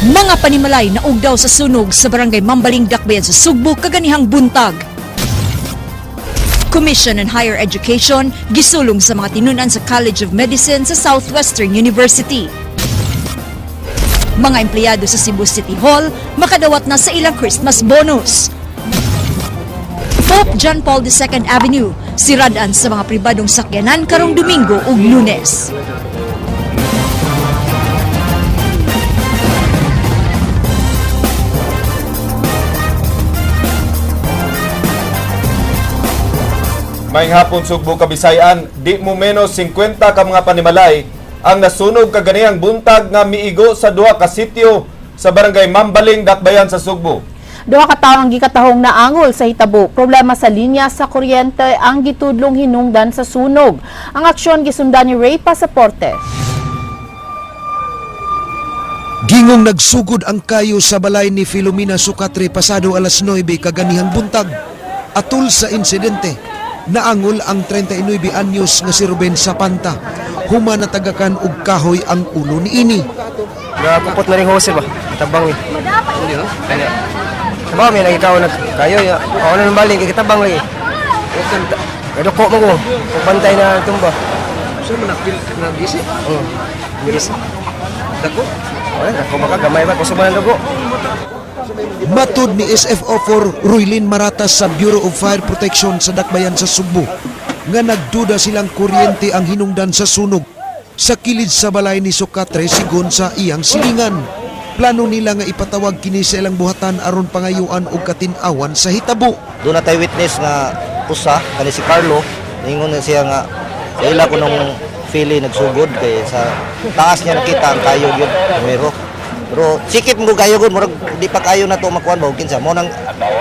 Mga panimalay naugdaw sa sunog sa Barangay Mambaling, Dakbayan sa Sugbo kaganihang buntag. Commission on Higher Education gisulong sa mga tinunan sa College of Medicine sa Southwestern University. Mga empleyado sa Cebu City Hall makadawat na sa ilang Christmas bonus. Pope John Paul II Avenue, siradan sa mga pribadong sakyanan karong Domingo ug Lunes. Maayong hapon, Sugbo, Kabisayan, di mo menos 50 ka mga panimalay ang nasunog kaganihang buntag nga miigo sa duha ka sitio sa Barangay Mambaling, Dakbayan sa Sugbo. Duha ka tawo ang gikatahong naangol sa hitabo. Problema sa linya sa kuryente ang gitudlong hinungdan sa sunog. Ang aksyon gisundan ni Ray Pasaporte. Gingong nagsugod ang kayo sa balay ni Filomena Sucatre pasado alas 9 kaganihang buntag. Atul sa insidente, naangol ang 39 anyos nga si Ruben Sapanta. Human natagakan og kahoy ang ulo niini. Nakapupot na rin hose ba? Tabang eh. Ba, may lagi kao nag kayo ya. Ako na nang balik, kitabang lagi. Kaduko mo ko. Kung bantay na tumba. So, manapil na gisi? Oo. Miris. Dako? Wala, dako baka gamay ba kusog man ang dugo. Matud ni SFO4 Ruilin Maratas sa Bureau of Fire Protection sa Dakbayan sa Sugbo nga nagduda silang kuryente ang hinungdan sa sunog sa kilid sa balay ni Socatre sigon sa iyang silingan. Plano nila nga ipatawag kini sa ilang buhatan aron pangayuan og katin-awan sa hitabo. Doon na tayo witness nga usa kani si Carlo, ningon na siya nga sa ila ko nung fili nagsugod kay sa taas niya nakita ang kayo gyud numero. Pero sikip mo kayo gud, murag di pa kayo na to makuan ba og kinsa mo nang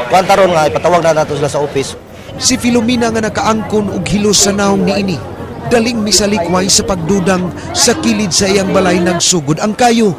kuan taron nga ipatawag na nato sila sa office. Si Filomena nga nakaangkon og hilos sa naong niini. Daling misalikway sa pagdudang sa kilid sa iyang balay nagsugod ang kayo.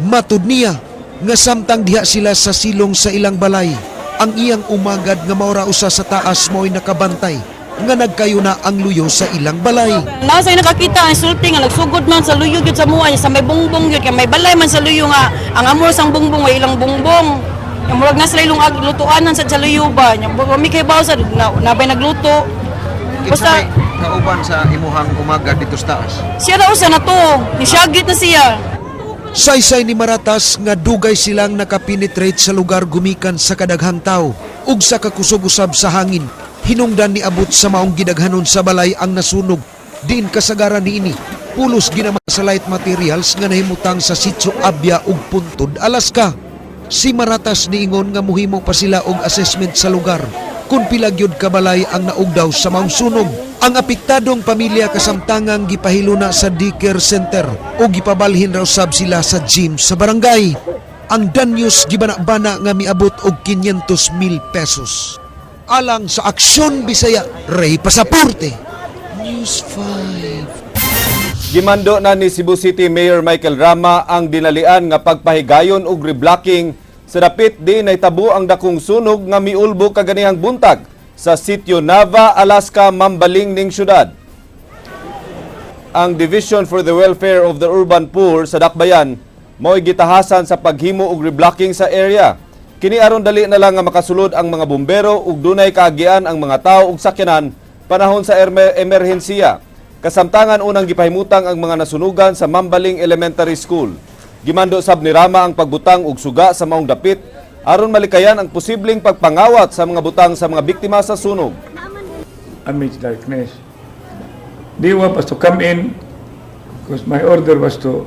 Matud niya nga samtang diha sila sa silong sa ilang balay, ang iyang umagad nga maura usa sa taas mo'y nakabantay nga nagkayo na ang luyo sa ilang balay. Nasa nakakita ang sulti nga nagsugod man sa luyo gyud sa mua sa may bungbong gyud kay may balay man sa luyo nga ang amor sang bungbong ay ilang bungbong. Yang murag nasa ilong lutuanan sa luyo ba. Nya kami kay bawo sa na, nabay nagluto. Kinsa Basta may kauban sa imuhang umaga dito sa taas? Siya ra usa na to. Nisyagit na siya. Saysay ni Maratas nga dugay silang nakapenetrate sa lugar gumikan sa kadaghang tao ug sa kakusog usab sa hangin. Hinungdan ni abot sa maong gidaghanon sa balay ang nasunog. Diin kasagaran niini pulos ginama sa light materials nga nahimutang sa Sitio Abia ug Puntod, Alaska. Si Maratas niingon nga muhimo pa sila og assessment sa lugar kung pila gyud ka balay ang naugdaw sa maong sunog. Ang apektadong pamilya kasamtangang gipahiluna sa daycare center o gipabalhin raw sab sila sa gym sa barangay. Ang danyos gibana-bana nga miabot og 500 mil pesos. Alang sa Aksyon Bisaya, Ray Pasaporte. News 5. Gimando na ni Cebu City Mayor Michael Rama ang dinalian nga pagpahigayon og reblocking sa dapit di nahitabo ang dakong sunog nga miulbo kaganihang buntag sa Sitio Nava, Alaska, Mambaling ning syudad. Ang Division for the Welfare of the Urban Poor sa Dakbayan mao'y gitahasan sa paghimo og reblocking sa area. Kini aron dali na lang nga makasulod ang mga bumbero ug dunay kaagian ang mga tawo ug sakyanan panahon sa emerhensiya. Kasamtangan unang gipahimutang ang mga nasunugan sa Mambaling Elementary School. Gimando sab ni Rama ang pagbutang og suga sa maong dapit aron malikayan ang posibleng pagpangawat sa mga butang sa mga biktima sa sunog. Amidst darkness. They want us to come in because my order was to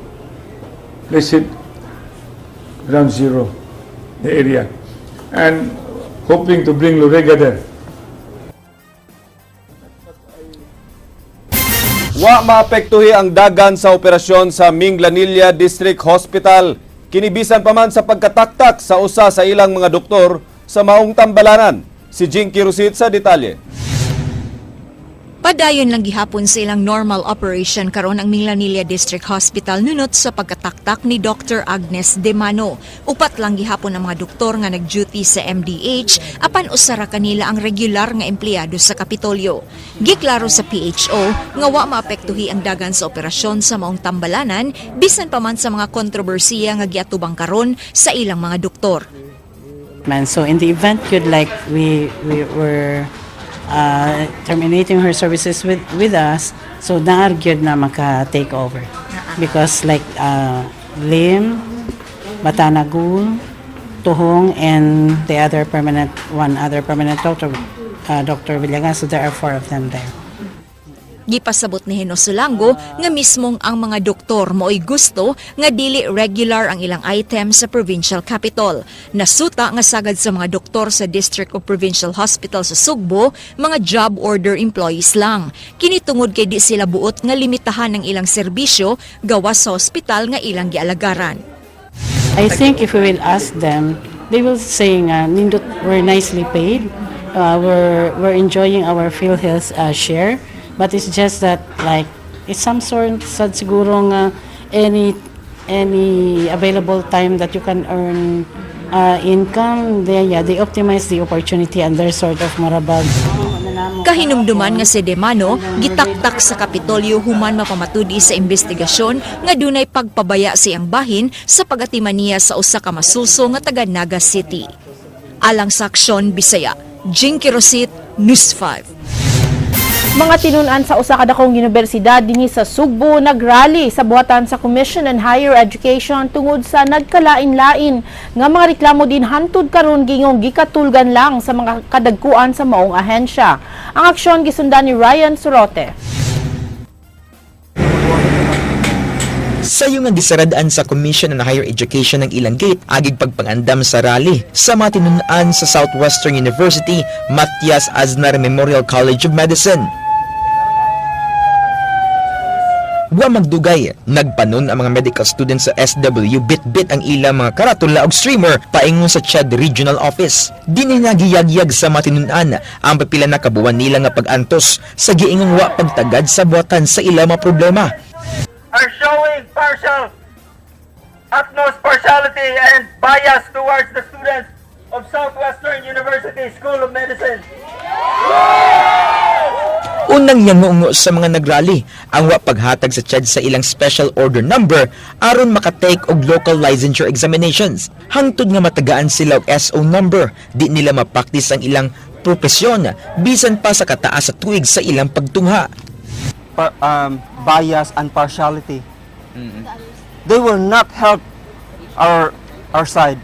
visit ground zero, the area, and hoping to bring Lorega there. Wa maapektuhi ang dagan sa operasyon sa Minglanilla District Hospital. Kinibisan pa man sa pagkataktak sa usa sa ilang mga doktor sa maong tambalanan. Si Jinky Rosit sa detalye. Padayon lang gihapon sa ilang normal operation karon ang Minglanilla District Hospital nunot sa pagkataktak ni Dr. Agnes Demano. Upat lang gihapon ang mga doktor nga nag-duty sa MDH apan usa ra kanila ang regular nga empleyado sa Kapitolyo. Giklaro sa PHO nga wa maapektuhi ang dagan sa operasyon sa maong tambalanan bisan pa man sa mga kontrobersiya nga giatubang karon sa ilang mga doktor. Man. So in the event you'd like, we were terminating her services with us, so naa gyud na maka take over. Because like Lim, Batanagul, Tuhong, and the other permanent, one other permanent doctor, Dr. Villagan, so there are four of them there. Gipasabot ni Hinosolango nga mismong ang mga doktor mao'y gusto nga dili regular ang ilang item sa provincial capital. Nasuta nga sagad sa mga doktor sa District ug Provincial Hospital sa Sugbo, mga job order employees lang. Kini tungod kay di sila buot nga limitahan ang ilang serbisyo gawas sa ospital nga ilang gialagaran. I think if we will ask them, they will say nga, nindot, we're nicely paid, we're enjoying our PhilHealth share, but it's just that like, it's some sort sad siguro nga any available time that you can earn income, they, yeah, they optimize the opportunity and they're sort of marabag. Kahinumduman nga si Demano gitaktak sa Kapitolyo human mapamatudi sa investigasyon nga dunay pagpabaya siyang bahin sa pagatiman niya sa usa ka masuso nga taga Naga City. Alang sa Aksyon Bisaya, Jinky Rosit, News 5. Mga tinun-an sa usa ka dakong universidad dinhi sa Sugbo nagrally sa buhatan sa Commission on Higher Education tungod sa nagkalain-lain nga mga reklamo din hantud karon gingong gikatulgan lang sa mga kadagkuan sa maong ahensya. Ang aksyon gisundan ni Ryan Sorote. Sayo nga gisaradaan sa Commission on Higher Education ng ilang gate agig pagpangandam sa rally sa mga tinun-an sa Southwestern University Matias Aznar Memorial College of Medicine. Wa magdugay, nagpanon ang mga medical students sa SW bit-bit ang ilang mga karatula og streamer paingon sa CHED Regional Office. Dinhi nagiyagyag sa mga tinun-an ang pipila na kabuwan nila nga pag-antos sa giingong wa pagtagad sa buhatan sa ilang mga problema. Are showing partial, utmost partiality and bias towards the students of Southwestern University School of Medicine. Unang yangungo sa mga nagrally ang wa paghatag sa CHED sa ilang special order number aron makatake og local licensure examinations. Hangtod nga matagaan sila og SO number, di nila mapraktis ang ilang propesyon bisan pa sa kataas sa tuig sa ilang pagtungha. Bias and partiality. They will not help our side.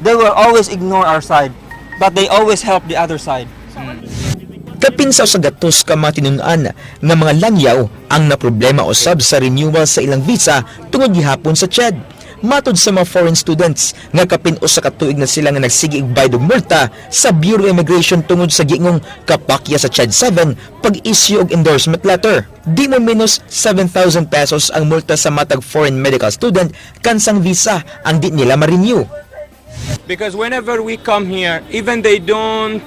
They will always ignore our side, but they always help the other side. Kapin sa 100 ka mga tinun-an nga mga langyaw ang naproblema usab sa renewal sa ilang visa tungod gihapon sa CHED. Matod sa mga foreign students nga kapin 1 ka tuig na sila nga nagsige og bayad og multa sa Bureau of Immigration tungod sa giingong kapakya sa CHED 7 pag-issue og endorsement letter. Di mo menos 7,000 pesos ang multa sa matag foreign medical student kansang visa ang di nila ma-renew. Because whenever we come here, even they don't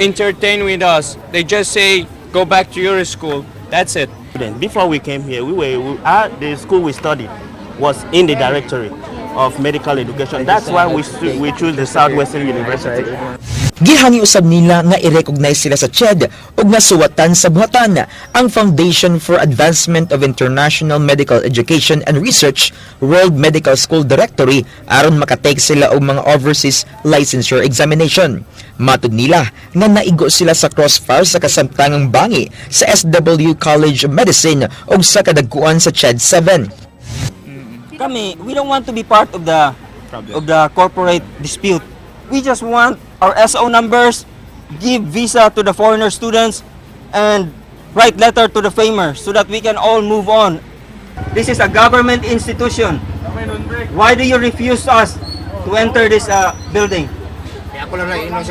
entertain with us. They just say, "Go back to your school." That's it. Before we came here, we were we, our, the school we studied was in the directory of medical education. That's why we choose the Southwestern University. Gihangi usab nila nga i-recognize sila sa CHED ug nasuwatan sa buhatan ang Foundation for Advancement of International Medical Education and Research World Medical School Directory aron makatake sila og mga overseas licensure examination. Matud nila nga naigo sila sa crossfire sa kasamtangang bangi sa SW College of Medicine ug sa kadagkuan sa CHED 7. Kami, we don't want to be part of the corporate dispute. We just want our SO numbers, give visa to the foreigner students, and write letter to the FAMER so that we can all move on. This is a government institution. Why do you refuse us to enter this building?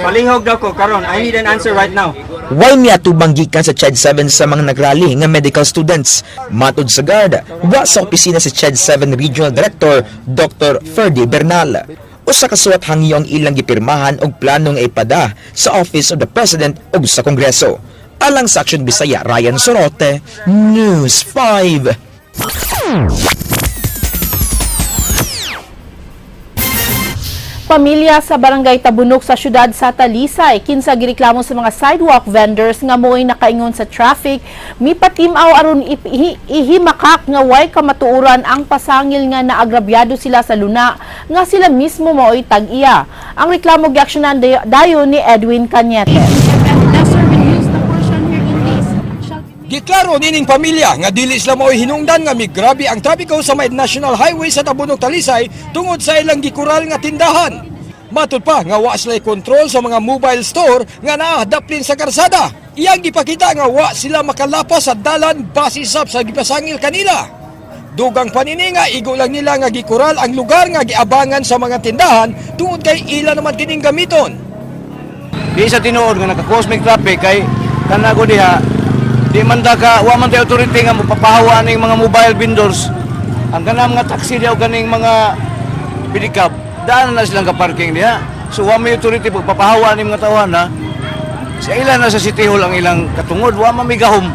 Palihog daw ko karon. I need an answer right now. Way miatubang gikan sa CHED 7 sa mga nagrally nga medical students? Matod sa guard, wa sa opisina si CHED 7 Regional Director Dr. Ferdy Bernal. Usa ka suwat hangyo ang ilang gipirmahan og plano nga ipada sa Office of the President ug sa Kongreso. Alang sa Action Bisaya, Ryan Sorote, News 5. Pamilya sa Barangay Tabunok sa syudad sa Talisay, kinsa gireklamo sa mga sidewalk vendors nga mo'y nakaingon sa traffic, mipatimaw aron ihimakak nga way kamatuoran ang pasangil nga naagrabyado sila sa luna nga sila mismo mao'y tag-iya. Ang reklamo giaksyonan dayon ni Edwin Cañete. Giklaro nining pamilya nga dili sila mao'y hinungdan nga migrabe ang trapiko sa may National Highway sa Tabunok, Talisay tungod sa ilang gikural nga tindahan. Matud pa nga wa sila kontrol sa mga mobile store nga naa daplin sa karsada. Iyang gipakita nga wa sila makalapas sa dalan base sab sa gipasangil kanila. Dugang pa nini nga igo lang nila nga gikural ang lugar nga giabangan sa mga tindahan tungod kay ila naman kining gamiton. Di sa tinuod nga naka-cosmic traffic kay kanago diha di man ta ka wa man tay authority nga mopapahawa ning mga mobile vendors. Ang kanang mga taxi diha o kaning mga pedicab, daan na silang ka-parking diha. So wa may authority pagpapahawa ning mga tawhan ha. Sa ilan na sa City Hall ang ilang katungod, wa man may gahom.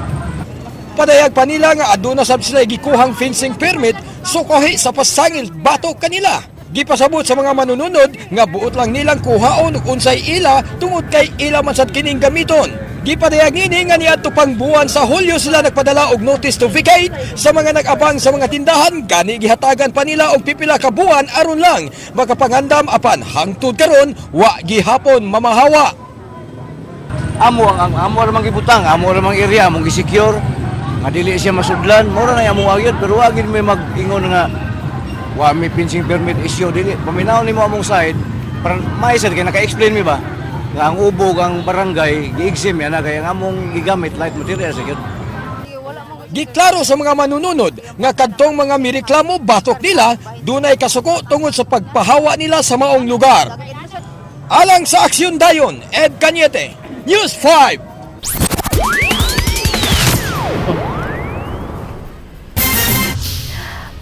Padayag pa nila nga aduna sab sila gikuhang fencing permit sukohi sa pasangil bato kanila. Gipasabot sa mga manununod nga buot lang nilang kuhaon ug unsay ila tungod kay ila man sad kining gamiton. Gipadayag nini nga niadto pang buwan sa Hulyo sila nagpadala og notice to vacate sa mga nag-abang sa mga tindahan, gani gihatagan pa nila og pipila ka buwan aron lang makapangandam, apan hangtod karon wa gihapon mamahawa. Amo ang amo ra mang gibutang, amo ra mang area among gi-secure nga dili siya masudlan, mao ra na among agyod, pero wa gid may mag-ingon nga wa may fencing permit issue, dili. Paminaw nimo among side, parang may sad kay naka-explain mi ba nga ang ubog ang barangay gi-exempt yan na kay ang among gigamit light materials gyud. Giklaro sa mga manununod nga kadtong mga mireklamo batok nila dunay kasuko tungod sa pagpahawa nila sa maong lugar. Alang sa Aksyon Dayon, Ed Cañete, News 5.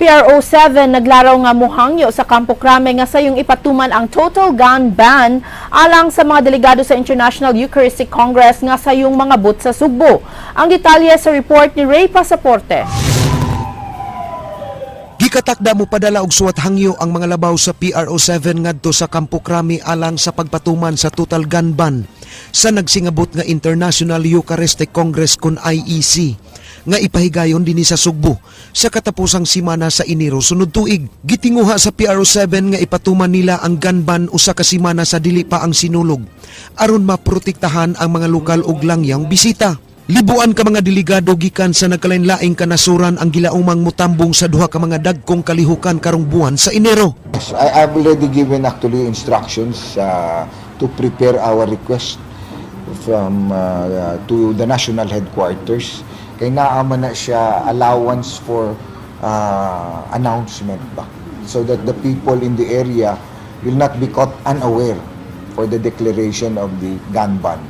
PRO 7 naglaraw nga muhangyo sa Campo Crame nga sayong ipatuman ang total gun ban alang sa mga delegado sa International Eucharistic Congress nga sayong mangabot sa Sugbo. Ang detalye sa report ni Ray Pasaporte. Gikatakda mo padala og suwat hangyo ang mga labaw sa PRO 7 ngadto sa Campo Crame alang sa pagpatuman sa total gun ban sa nagsingabot nga International Eucharistic Congress kon IEC nga ipahigayon dinhi sa Sugbo sa katapusang simana sa Enero sunod tuig. Gitinguha sa PRO 7 nga ipatuman nila ang gun ban usa ka simana sa dili pa ang sinulog aron maprotektahan ang mga lokal ug langyang bisita. Libuan ka mga delegado gikan sa nagkalain-laing kanasuran ang gilaumang mutambong sa duha ka mga dagkong kalihukan karong buwan sa Enero. Yes, I've already given actually instructions to prepare our request from to the national headquarters. Kay naa man na siya allowance for announcement ba, so that the people in the area will not be caught unaware for the declaration of the gun ban.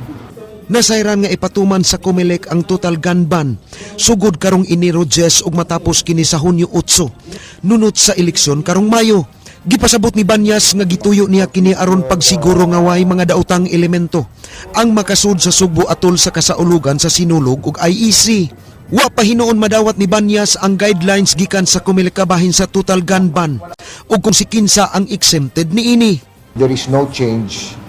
Nasayran nga ipatuman sa COMELEC ang total gun ban sugod karong Enero 10 ug matapos kini sa Hunyo 8 nunot sa eleksyon karong Mayo. Gipasabot ni Banyas nga gituyo niya kini aron pagsiguro nga way mga daotang elemento ang makasud sa Sugbo atol sa kasaulugan sa sinulog ug IEC. Wa pa hinuon madawat ni Banyas ang guidelines gikan sa COMELEC kabahin sa total gun ban ug kung si kinsa ang exempted niini. There is no change.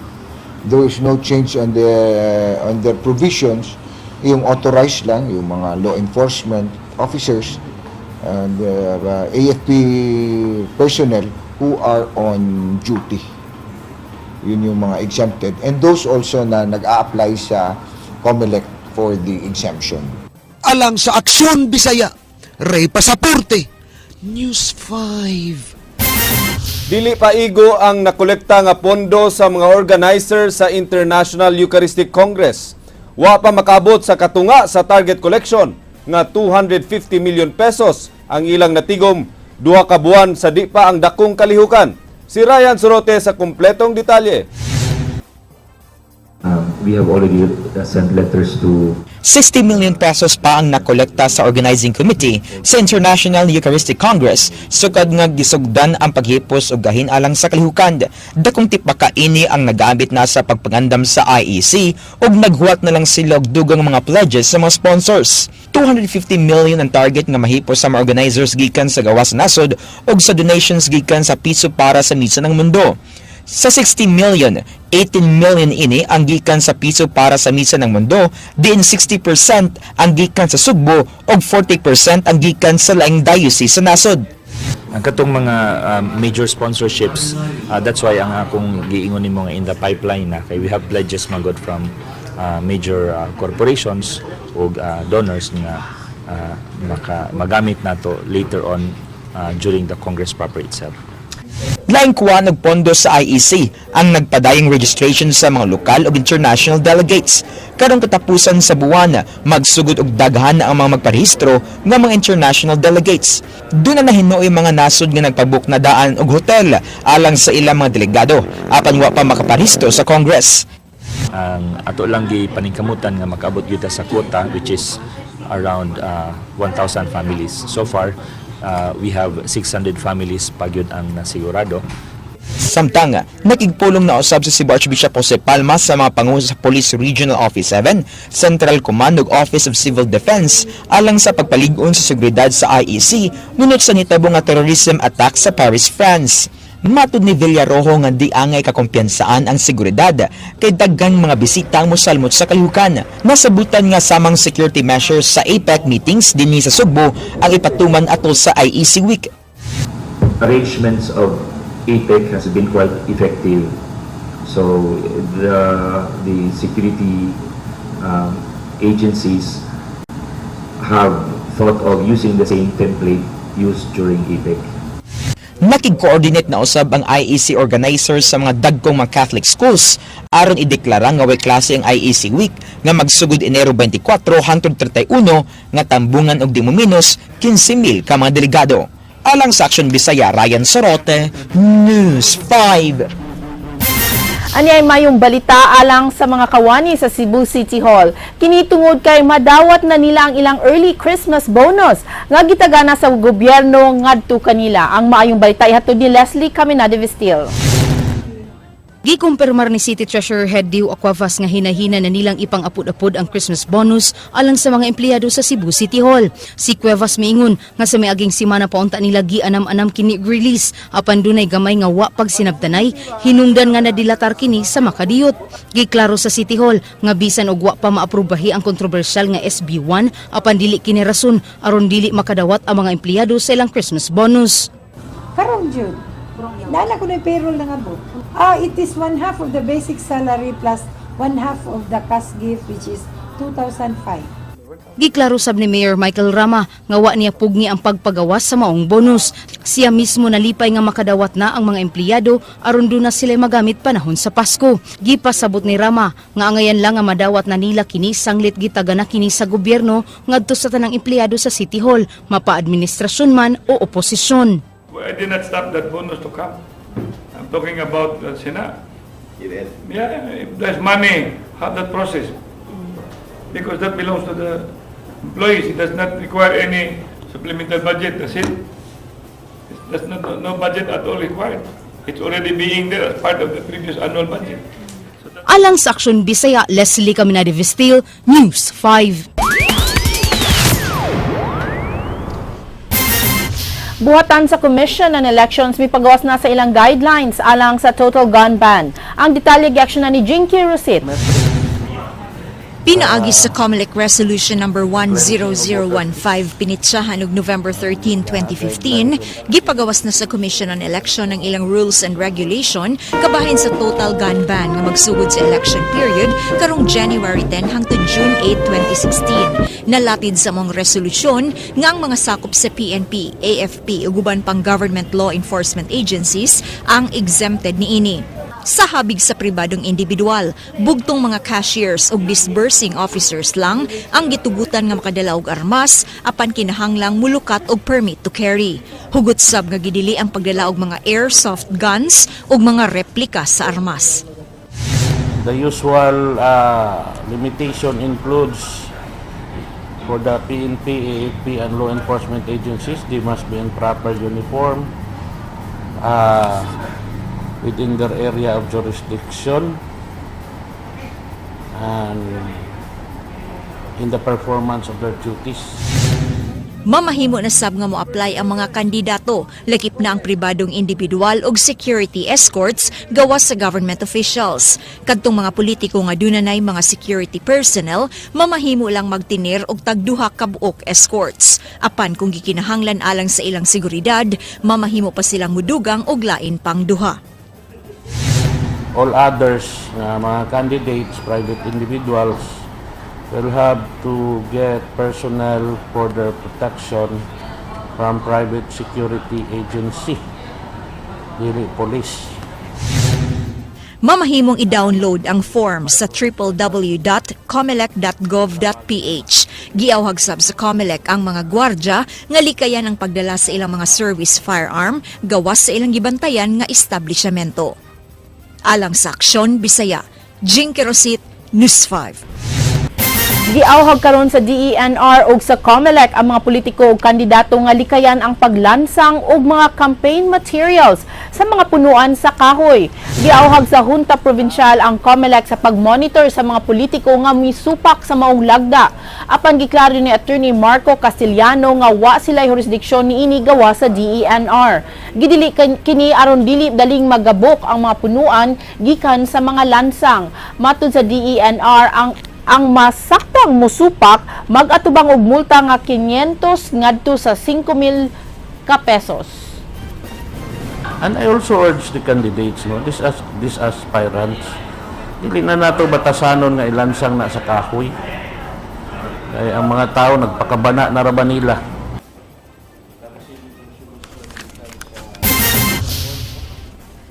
There is no change on their provisions. Yung authorized lang, yung mga law enforcement officers and AFP personnel who are on duty. Yun yung mga exempted. And those also na nag-a-apply sa COMELEC for the exemption. Alang sa Aksyon Bisaya, Ray Pasaporte, News 5. Dili pa igo ang nakolekta nga pondo sa mga organizer sa International Eucharistic Congress. Wa pa makabot sa katunga sa target collection nga 250 million pesos ang ilang natigom 2 ka buwan sa di pa ang dakong kalihukan. Si Ryan Sorote sa kumpletong detalye. We have already sent letters to 60 million pesos pa ang nakolekta sa organizing committee sa International Eucharistic Congress sukad nga gisugdan ang paghipos og gahin alang sa kalihukan. Dakong tipaka ini ang nagamit na sa pagpangandam sa IEC ug naghuwat na lang sila og dugang mga pledges sa mga sponsors. 250 million ang target nga mahipos sa mga organizers gikan sa gawas sa nasod ug sa donations gikan sa Piso para sa Misa ng Mundo. Sa 60 million, 18 million ini ang gikan sa Piso para sa Misa ng Mundo, diin 60% ang gikan sa Sugbo ug 40% ang gikan sa laing diocese sa nasod. Ang katong mga major sponsorships, that's why ang akong giingon nimo nga in the pipeline na kay we have pledges magod from major corporations ug donors nga maka magamit nato later on during the Congress proper itself. Laing kuha og pondo sa IEC ang nagpadayong registration sa mga lokal ug international delegates. Karong katapusan sa buwan, magsugod og daghan ang mga magparehistro nga mga international delegates. Duna na hinuoy mga nasod nga nagpabook na daan og hotel alang sa ilang mga delegado apan wa pa makaparehistro sa Congress. Ang ato lang gipaningkamutan nga makaabot gyud ta sa quota, which is around 1,000 families. So far, we have 600 families pa gyud ang nasigurado. Samtang, nakigpulong na usab sa Cebu Archbishop Jose Palma sa mga pangulo sa Police Regional Office 7, Central Command ug Office of Civil Defense alang sa pagpalig-on sa seguridad sa IEC ngunod sa nitabo nga terrorism attack sa Paris, France. Matud ni Villarojo nga di angay kakumpiyansaan ang seguridad kay daghan mga bisita ang mosalmot sa kalihukan. Nasabutan nga samang security measures sa APEC meetings dinhi sa Sugbo ang ipatuman atol sa IEC Week. Arrangements of APEC has been quite effective. So the security agencies have thought of using the same template used during APEC. Nakig-coordinate na usab ang IEC organizers sa mga dagkong mga Catholic schools aron ideklara nga way klase ang IEC Week nga magsugod Enero 24 hangtod 31 nga tambungan og di mominos 15,000 ka mga delegado. Alang sa Action Bisaya, Ryan Sorote, News 5. Ani ay mayong balita alang sa mga kawani sa Cebu City Hall. Kini tungod kay madawat na nila ang ilang early Christmas bonus nga gitagana sa gobyerno ngadto kanila. Ang maayong balita ihatod ni Leslie Caminade Vestil. Gikumpirmar ni City Treasurer Head Dio Aquavas nga hinahina na nilang ipang-apod-apod ang Christmas bonus alang sa mga empleyado sa Cebu City Hall. Si Cuevas miingon nga sa miaging simana pa unta nila gianam-anam kini release apan dunay gamay nga wa pagsinabtanay, hinungdan nga nadilatar kini sa makadiyot. Giklaro sa City Hall nga bisan og wa pa maaprubahi ang kontrobersyal nga SB1, apan dili kini rason aron dili makadawat ang mga empleyado sa ilang Christmas bonus. Karon jud. Naa ko na payroll na abot. It is one half of the basic salary plus one half of the cash gift, which is 2,005. Giklaro sab ni Mayor Michael Rama nga wa niya pugni ang pagpagawas sa maong bonus. Siya mismo nalipay nga makadawat na ang mga empleyado aron duna sila magamit panahon sa Pasko. Gipasabot ni Rama nga angayan lang nga madawat na nila kini sanglit gitaga na kini sa gobyerno ngadto sa tanang empleyado sa City Hall, mapa-administrasyon man o oposisyon. Well, I did not stop that bonus to come. I'm talking about the Senate. Yeah, if there's money, have that process. Because that belongs to the employees. It does not require any supplemental budget. That's it. There's not, no budget at all required. It's already being there as part of the previous annual budget. Alang sa Action Bisaya, Leslie Caminade Vestil, News 5. Buhatan sa Commission on Elections mipagawas na sa ilang guidelines alang sa total gun ban. Ang detalye giaksyon na ni Jinky Rosit. Pinaagi sa COMELEC Resolution Number 10015 pinitsahan og November 13, 2015, gipagawas na sa Commission on Election ang ilang rules and regulation kabahin sa total gun ban nga magsugod sa election period karong January 10 hangtod June 8, 2016. Nalatid sa maong resolusyon nga ang mga sakop sa PNP, AFP ug uban pang government law enforcement agencies ang exempted niini. Sa habig sa pribadong individual, bugtong mga cashiers ug disbursing officers lang ang gitugutan nga makadala og armas apan kinahanglang mulukat og permit to carry. Hugot sab nga gidili ang pagdala og mga airsoft guns ug mga replika sa armas. The usual limitation includes For the PNP, AFP, and law enforcement agencies, they must be in proper uniform within their area of jurisdiction and in the performance of their duties. Mamahimo na sab nga mo-apply ang mga kandidato, lakip na ang pribadong individual og security escorts gawas sa government officials. Kadtong mga politiko nga dunanay mga security personnel, mamahimo lang magtinir og tagduha ka buok escorts. Apan kung gikinahanglan alang sa ilang seguridad, mamahimo pa silang mudugang og lain pang duha. All others nga mga candidates, private individuals, will have to get personnel for their protection from private security agency, dili police. Mamahimong i-download ang form sa www.comelec.gov.ph. Giawhag sab sa COMELEC ang mga gwardya nga likayan ang pagdala sa ilang mga service firearm gawas sa ilang gibantayan nga establishmento. Alang sa Aksyon Bisaya, Jinky Rosit, News 5. Giawhag karon sa DENR ug sa COMELEC ang mga politiko ug kandidato nga likayan ang paglansang og mga campaign materials sa mga punuan sa kahoy. Giawhag sa Junta Provincial ang COMELEC sa pagmonitor sa mga politiko nga misupak sa maong lagda. Apan giklaro ni Attorney Marco Castillano nga wa sila jurisdiksyon niini gawas sa DENR. Gidili kini aron dili daling magabok ang mga punuan gikan sa mga lansang. Matud sa DENR, ang masaktang musupak mag-atubang og multa nga 500 ngadto sa 5,000 ka pesos. And I also urge the candidates, no, these aspirants, dili na nato batasanon nga ilansang na sa kahoy. Kaya ang mga tao nagpakabana na ra ba nila.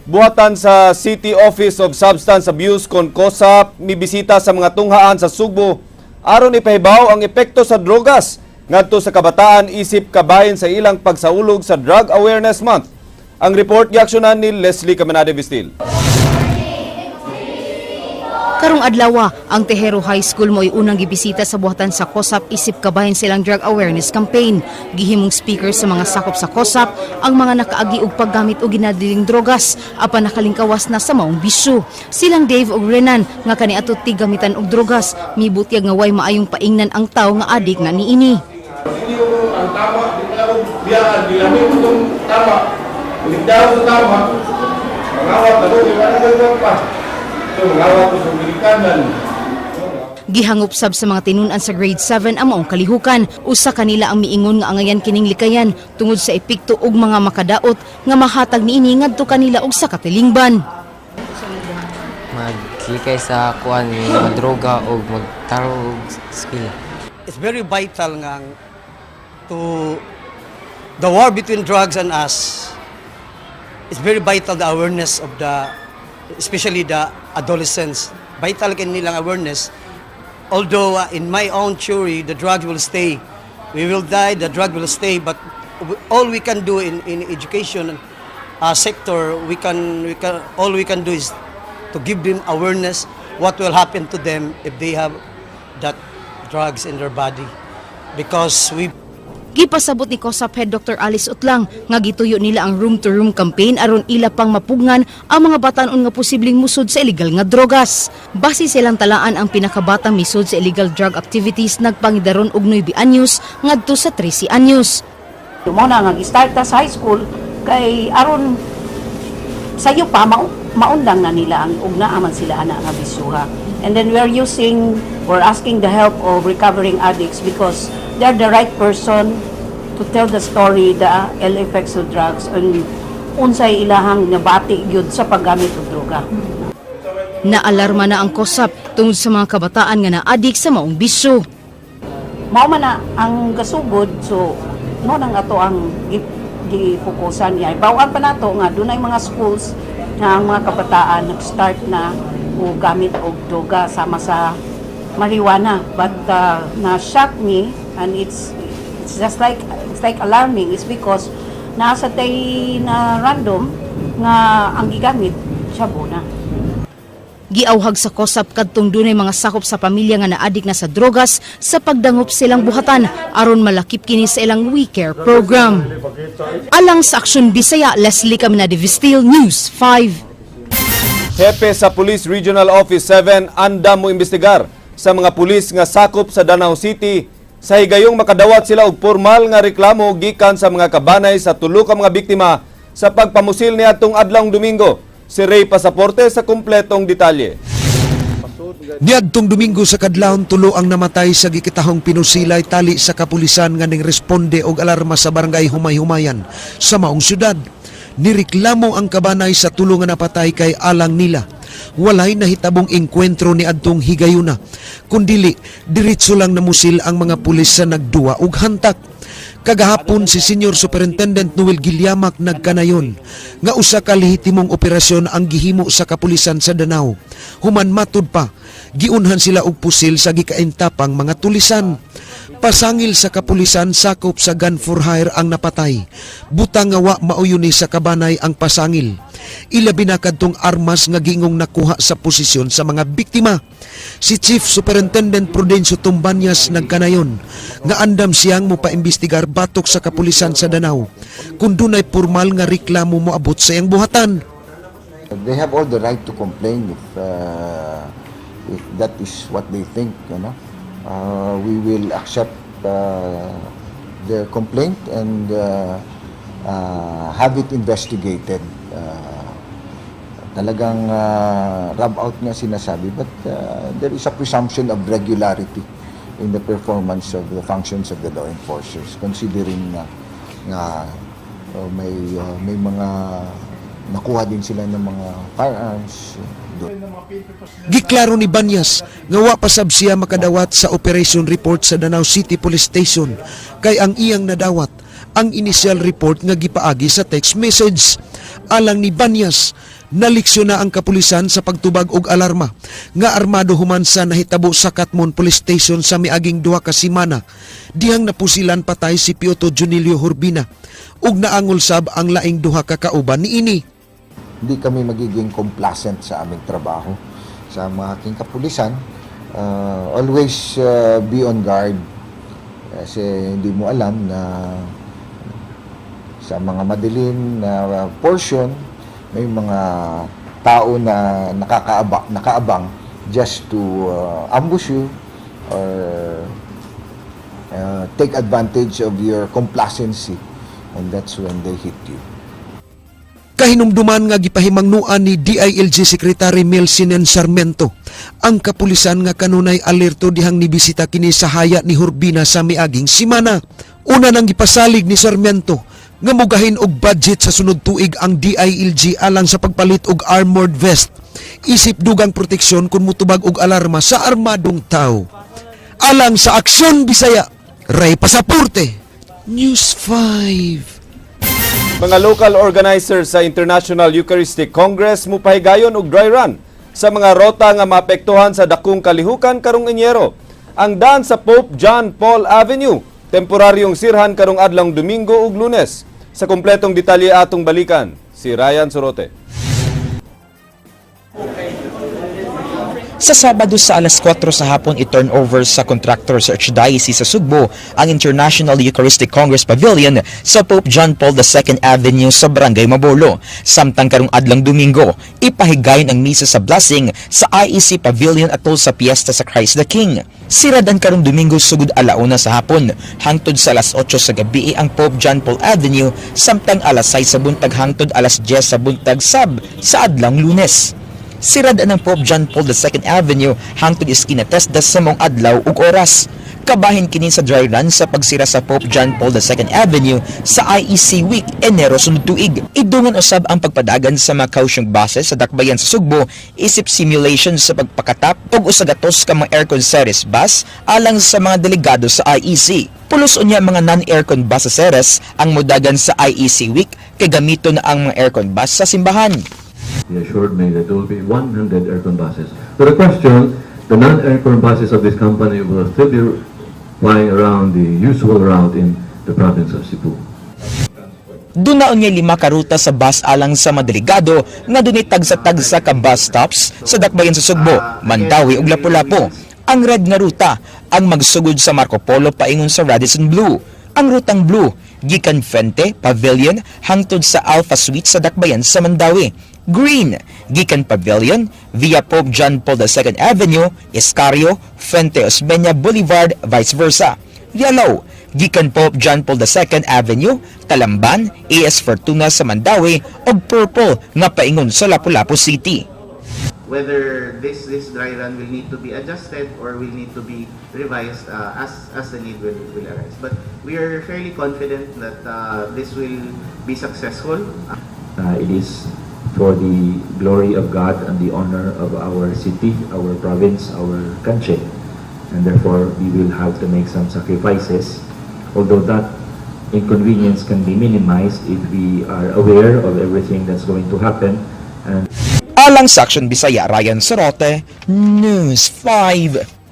Buhatan sa City Office of Substance Abuse kon COSAP mibisita sa mga tunghaan sa Sugbo aron ipahibaw ang epekto sa drogas ngadto sa kabataan isip kabahin sa ilang pagsaulog sa Drug Awareness Month. Ang report giaksyonan ni Leslie Caminade Vistil. Karong adlaw, ang Tejero High School mo'y unang gibisita sa buhatan sa COSAP isip kabahin silang drug awareness campaign. Gihimong speaker sa mga sakop sa COSAP ang mga nakaagi og paggamit og ginadiling drogas apan nakalingkawas na sa maong bisyo. Silang Dave ug Renan nga kaniadto gamitan og drogas, mibutyag nga way maayong paingnan ang tawo nga adik na niini. Hindi ko ang tama, di na ako biyaan, di lang mo itong tama. Iligdaw sa tama, mangawat na doon, wala na pa. So, mangawat ko sa ginikanan. Gihangop sab sa mga tinun-an sa grade 7 ang maong kalihukan. Usa kanila ang miingon nga angayan kining likayan tungod sa epekto og mga makadaot nga mahatag niini ngadto kanila og sa katilingban. Maglikay sa kuan, madroga o magtaro og skill. It's very vital nga to the war between drugs and us. It's very vital, the awareness of the, especially the adolescents. Vital kay nilang awareness. Although in my own theory, the drugs will stay. We will die, the drug will stay, but all we can do in education sector, we can all we can do is to give them awareness what will happen to them if they have that drugs in their body. Because we Gipasabot ni COSAP Head Dr. Alice Utlang nga gituyo nila ang room-to-room campaign aron ila pang mapugngan ang mga batanon nga posibleng musod sa illegal nga drogas. Base silang talaan, ang pinakabatang misud sa illegal drug activities nagpangidaron og 9 anyos ngadto sa 13 anyos. Mao na nga gi-start ta sa high school kay aron sayo pa maundang na nila ang ug naa man sila ana nga bisyuha. And then we're asking the help of recovering addicts because they're the right person to tell the story, the ill effects of drugs and unsay ilahang nabati gyud sa paggamit og droga. Naalarma na ang COSAP tungod sa mga kabataan nga naadik sa maong bisyo. Mao man na ang gasugod, so mo nang ato ang gifokusan niya. Bawan pa nato nga dunay mga schools nga ang mga kabataan nag-start na o gamit og droga sama sa marijuana, but na shock me and it's just like it's like alarming is because naa sa tay na random nga ang gigamit shabu na. Giawhag sa COSAP kadtong dunay mga sakop sa pamilya nga naadik na sa drogas sa pagdangop silang buhatan aron malakip kini sa ilang We Care program. Alang sa Aksyon Bisaya, Leslie Caminade Vistil, News 5. Hepe sa Police Regional Office 7 andam mo imbestigar sa mga pulis nga sakop sa Danao City sa higayong makadawat sila og formal nga reklamo gikan sa mga kabanay sa tulo ka mga biktima sa pagpamusil niadtong adlawng Domingo. Si Ray Pasaporte sa kumpletong detalye. Niadtong Domingo sa kadlawon, tulo ang namatay sa gikitahong pinusilay tali sa kapulisan nga ning responde og alarma sa barangay Humay-Humayan sa maong syudad. Nireklamo ang kabanay sa tulo nga napatay kay alang nila walay nahitabong engkwentro ni adtong higayuna, kundili diretso lang namusil ang mga pulis sa nagduwa og hantak. Kagahapon, si Senior Superintendent Noel Gilyamak nagkanayon nga usa ka lehitimong operasyon ang gihimo sa kapulisan sa Danao. Human matud pa, giunhan sila og pusil sa gikaintapang mga tulisan. Pasangil sa kapulisan, sakop sa gun for hire ang napatay. Butang nga wa mauyon ni sa kabanay ang pasangil. Ilabi na kadtong armas nga gingong nakuha sa posisyon sa mga biktima. Si Chief Superintendent Prudencio Tumbanyas nagkanayon nga andam siyang mopaimbestigar batok sa kapulisan sa Danao kung dunay formal nga reklamo moabot sa iyang buhatan. They have all the right to complain if that is what they think. We will accept their complaint and have it investigated. Talagang rub out nga sinasabi, but there is a presumption of regularity in the performance of the functions of the law enforcers, considering na nga may mga nakuha din sila ng mga firearms doon. Giklaro ni Banyas nga wa pa sab siya makadawat sa operation report sa Danao City Police Station kay ang iyang nadawat ang initial report nga gipaagi sa text message. Alang ni Banyas, naleksyon na ang kapulisan sa pagtubag og alarma nga armado human sa nahitabo sa Katmon Police Station sa miaging 2 ka semana, dihang napusilan patay si Piotto Junilio Hurbina ug naangol sab ang laing duha ka kauban niini. Hindi kami magiging complacent sa aming trabaho. Sa mga aking kapulisan, always be on guard. Kasi hindi mo alam na sa mga madilim na portion, may mga tao na nakaabang just to ambush you or take advantage of your complacency, and that's when they hit you. Kahinumduman nga gipahimangnuan ni DILG Secretary Mel Senen Sarmiento ang kapulisan nga kanunay alerto dihang nibisita kini sa haya ni Hurbina sa miaging simana. Una nang gipasalig ni Sarmiento nga mugahin og budget sa sunod tuig ang DILG alang sa pagpalit og armored vest isip dugang proteksyon kung mutubag og alarma sa armadong tao. Alang sa Aksyon Bisaya, Ray Pasaporte, News 5. Mga local organizers sa International Eucharistic Congress mupahigayon og dry run sa mga rota nga maapektuhan sa dakong kalihukan karong Enero. Ang daan sa Pope John Paul Avenue, temporaryong sirhan karong adlawng Domingo ug Lunes. Sa kumpletong detalye, atong balikan si Ryan Sorote. Sa Sabado sa alas 4 sa hapon, i-turn over sa contractor sa Archdiocese sa Sugbo ang International Eucharistic Congress Pavilion sa Pope John Paul II Avenue sa Barangay Mabolo. Samtang karong adlang Domingo, ipahigayon ang misa sa blessing sa IEC Pavilion atol sa piyesta sa Christ the King. Siradan karong Domingo sugod alauna sa hapon hangtod sa alas 8 sa gabi ang Pope John Paul Avenue, samtang alas 6 sa buntag hangtod alas 10 sa buntag sab sa adlang Lunes. Sirad ang Pope John Paul II Avenue hangtod Iskina Tesda sa maong adlaw ug oras. Kabahin kini sa dry run sa pagsira sa Pope John Paul II Avenue sa IEC Week Enero sunod tuig. Idungan usab ang pagpadagan sa mga Kaohsiung buses sa dakbayan sa Sugbo isip simulation sa pagpakatap og 100 ka mga aircon series bus alang sa mga delegado sa IEC. Pulos unya mga non-aircon bus sa Ceres ang mudagan sa IEC Week kay gamiton na ang mga aircon bus sa simbahan. He assured me that there will be 100 aircon buses. So the question, the non-aircon buses of this company will still be flying around the usual route in the province of Cebu. Duna unya lima ka ruta sa bus alang sa mga delegado nga dunay tagsa-tagsa ka bus stops sa dakbayan sa Sugbo, Mandaue ug Lapu-Lapu. Ang red nga ruta ang magsugod sa Marco Polo paingon sa Radisson Blu. Ang rutang blue gikan Fuente, Pavilion hangtod sa Alpha Suite sa dakbayan sa Mandaue. Green gikan Pavilion via Pope John Paul II Avenue, Escario, Fuente Osmeña Boulevard, vice versa. Yellow gikan Pope John Paul II Avenue, Talamban, AS Fortuna sa Mandaue ug purple nga paingon sa Lapu-Lapu City. Whether this dry run will need to be adjusted or will need to be revised as the need will arise. But we are fairly confident that this will be successful. It is for the glory of God and the honor of our city, our province, our country. And therefore, we will have to make some sacrifices. Although that inconvenience can be minimized if we are aware of everything that's going to happen. And Alang sa Action Bisaya, Ryan Sorote, News 5.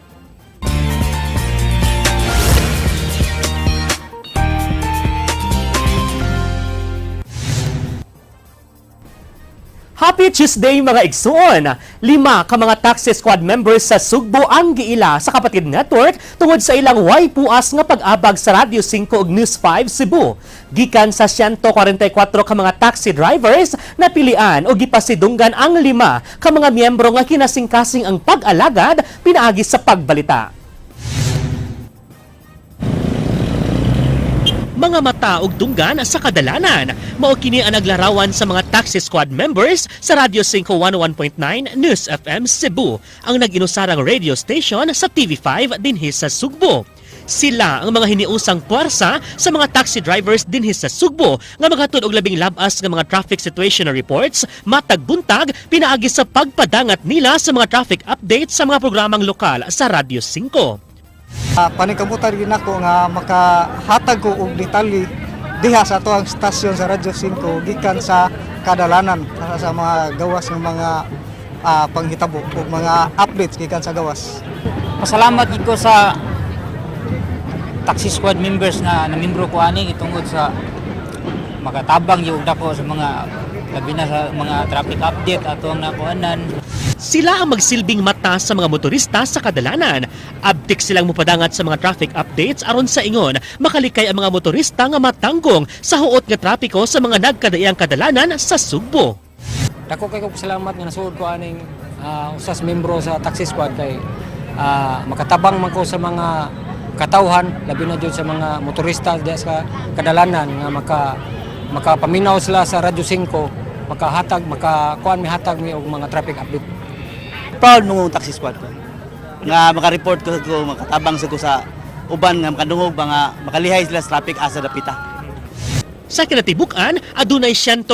Happy Tuesday, mga igsuon! Lima ka mga taxi squad members sa Sugbo ang giila sa Kapatid Network tungod sa ilang way puas nga pag-abag sa Radyo 5 ug News 5 Cebu. Gikan sa 144 ka mga taxi drivers, napilian o gipasidunggan ang lima ka mga miyembro nga kinasingkasing ang pag-alagad pinaagi sa pagbalita. Mga mata ug dunggan sa kadalanan. Mao kini ang naglarawan sa mga taxi squad members sa Radyo 5 101.9 News FM Cebu, ang nag-inusarang radio station sa TV5 dinhi sa Sugbo. Sila ang mga hiniusang puwersa sa mga taxi drivers dinhi sa Sugbo nga maghatod og labing labas nga mga traffic situation reports matag buntag pinaagi sa pagpadangat nila sa mga traffic updates sa mga programang lokal sa Radyo 5. Paningkamutan gyud nako nga makahatag ko og detalye diha sa atoang stasyon sa Radyo 5 gikan sa kadalanan para sa mga gawas ng mga panghitabo ug mga updates gikan sa gawas. Pasalamat gid ko sa taxi squad members na namembro ko ani tungod sa makatabang yung dako sa mga, labi na sa mga traffic update ato ang nakuanan. Sila ang magsilbing mata sa mga motorista sa kadalanan. Abtik silang mupadangat sa mga traffic updates aron sa ingon makalikay ang mga motorista nga matanggong sa huot nga trapiko sa mga nagkadaiyang kadalanan sa Sugbo. Dako kay kog salamat nga nasuod ko aning usas membro sa taxi squad kay makatabang man ko sa mga katawhan, labi na jud sa mga motorista diha sa kadalanan nga makapaminaw sila sa Radyo 5, makahatag, makakuan, mihatag mi og mga traffic update. Proud mo taxi squad ko nga maka-report ko, makatabang sa ko sa uban nga makadungog ba nga makalihay sila sa traffic asa dapita. Sa kinatibuk-an, adunay 144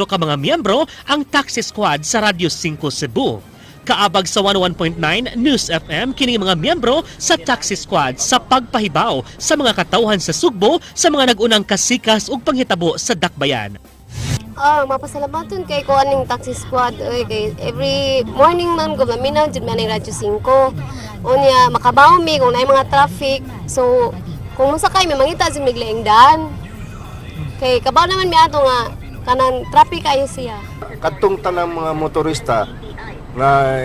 ka mga miyembro ang taxi squad sa Radyo 5 Cebu. Kaabag sa 101.9 News FM kini mga miyembro sa taxi squad sa pagpahibaw sa mga katawhan sa Sugbo sa mga nag-unang kasikas ug panghitabo sa dakbayan. Mapasalamaton kay ko aning taxi squad oy, kay every morning man ko maminaw jud man ang Radyo 5. Unya makabaw mi kung naay mga traffic. So kung mosakay mi mangita jud mig laing daan. Kay kabaw naman mi ato nga kanang traffic kayo siya. Kadtong tanang mga motorista nga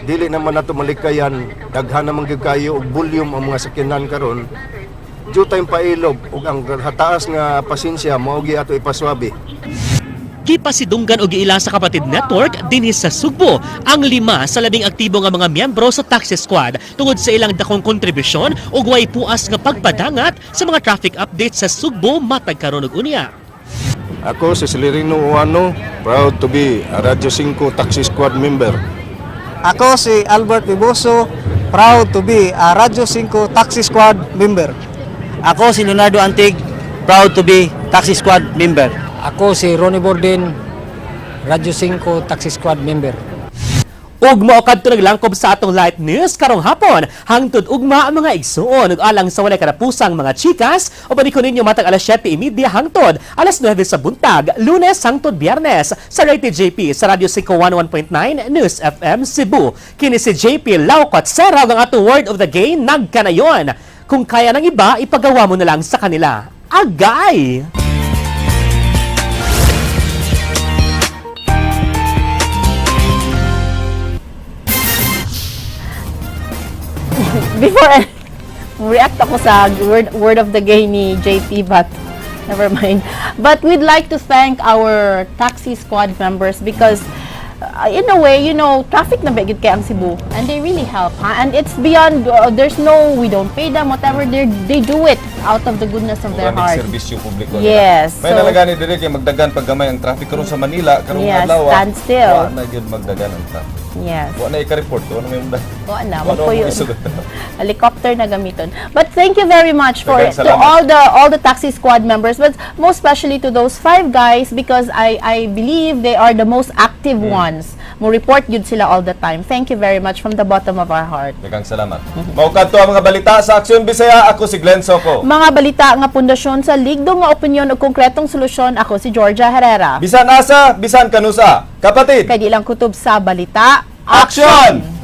dili naman nato malikayan, daghan naman gyud kayo og volume ang mga sakyanan karon. Due time pailob ug ang hataas nga pasensya mao gi ato ipaswabi. Gipasidunggan og giila sa Kapatid Network dinhi sa Sugbo ang lima sa labing aktibo nga mga miyembro sa taxi squad tungod sa ilang dakong kontribusyon ug way puas nga pagpadangat sa mga traffic updates sa Sugbo matag karon ug unya. Ako si Celerino Uano, proud to be a Radyo 5 Taxi Squad member. Ako si Albert Biboso, proud to be a Radyo 5 Taxi Squad member. Ako si Leonardo Antig, proud to be taxi squad member. Ako si Ronnie Borden, Radyo 5 Taxi Squad member. Ug mao kadto naglangkob sa atong light news karong hapon. Hangtod ugma ang mga igsuon ug alang sa walay karapusang mga chikas, uban ko ninyo matag alas 7:30 hangtod alas 9 sa buntag, Lunes hangtod Biyernes sa Rated JP sa Radyo 5 101.9 News FM Cebu. Kini si JP Laucot Sera ang atong word of the game nagkanayon. Kung kaya ng iba, ipagawa mo na lang sa kanila. Agay! Before react ako sa word of the gay ni JP, but never mind. But we'd like to thank our taxi squad members because in a way, traffic na ba gyud kay ang Cebu and they really help, ha? And it's beyond, there's no, we don't pay them, whatever, they do it out of the goodness of their Murag heart. Serbisyo publiko nila. May nalagani diri kay magdagan paggamay ang traffic karon sa Manila karong adlaw. Stand still. Wa na gyud magdagan ang traffic. Wa na ika-report, wa na may muda. Wa na, Wa na magpuyo. mo isugot. Helicopter na gamiton. But thank you very much for Daghang to salamat. all the taxi squad members, but most especially to those five guys because I believe they are the most active ones. Mo report gyud sila all the time. Thank you very much from the bottom of our heart. Daghang salamat. Mao kadto ang mga balita sa Aksyon Bisaya. Ako si Glenn Soco. Mga balita nga pundasyon sa ligdong nga opinyon ug konkretong solusyon. Ako si Georgia Herrera. Bisan asa, bisan kanusa. Kapatid. Kay di lang kutob sa balita. Aksyon!